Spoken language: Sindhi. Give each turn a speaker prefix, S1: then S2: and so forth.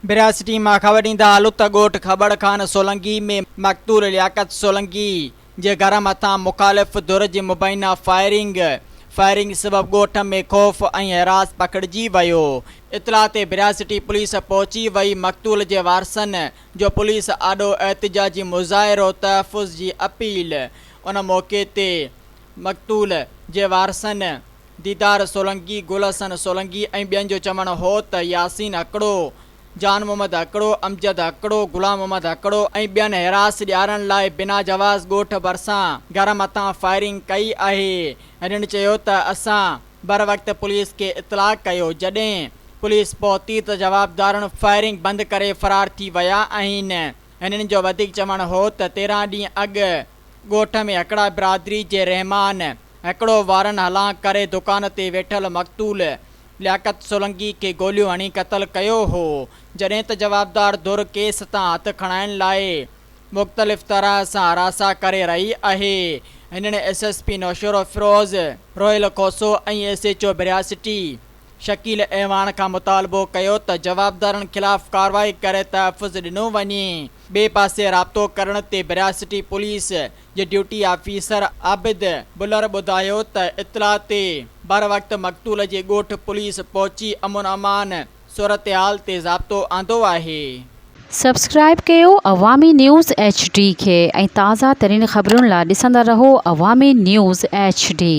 S1: ڀرياسٽي مان خبر ڏيندا هلون ته ڳوٺ کٻڙ خان سولنگي ۾ مقتول لياقت سولنگي جي گهر مٿان مخالف ڌر جي مبينا فائرنگ فائرنگ سبب ڳوٺ ۾ خوف ۽ هراس پکڙجي ويو. اطلاع تي ڀرياسٽي پوليس پهچي وئي مقتول جي وارثن جو پوليس آڏو احتجاجي مظاهرو تحفظ جي اپيل ان موقعي تي مقتول جي وارثن ديدار سولنگي، گل حسن سولنگي ۽ ٻين جو چوڻ هو ته ياسين هڪڙو، جان محمد هڪڙو، امجد هڪڙو، غلام محمد هڪڙو ۽ ٻين هراس ڏيارڻ لاء بنا جواز ڳوٺ ڀرسان گهر مٿان فائرنگ ڪئي آهي. هنن چيو ته اسان بروقت پوليس کي اطلاع ڪيو، جڏهن پوليس پهتي ته جوابدارن فائرنگ بند ڪري فرار ٿي ويا آهن. هنن جو وڌيڪ چوڻ هو ته 13 ڏينهن اڳ ڳوٺ ۾ هڪڙا برادري جي رحمان هڪڙو وارن هلان ڪري دڪان تي ويٺل مقتول لياقت سولنگي کي گوليون هڻي قتل ڪيو هو جڏهن ته جوابدار ڌر ڪيس تان هٿ کڻائڻ لاء مختلف طرح سان هراسان ڪري رهي آهي هنن S S P Naushahro Feroze Rohail Khoso ۽ S H O Bhera city Shakeel Awan کان مطالبو ڪيو ته جوابدارن خلاف ڪارروائي ڪري تحفظ ڏنو وڃي. ٻئي پاسي رابطو ڪرڻ تي ڀرياسٽي پوليس جي ڊيوٽي آفيسر عابد بلر ٻڌايو ته اطلاع تي بروقت مقتول جي ڳوٺ پوليس پهچي امن امان صورتحال تي ضابطو آندو آهي.
S2: سبسڪرائيب ڪيو عوامي نيوز ايڇ ڊي کي ۽ تازه ترين خبرن لا ڏسندا رهو عوامي نيوز ايڇ ڊي.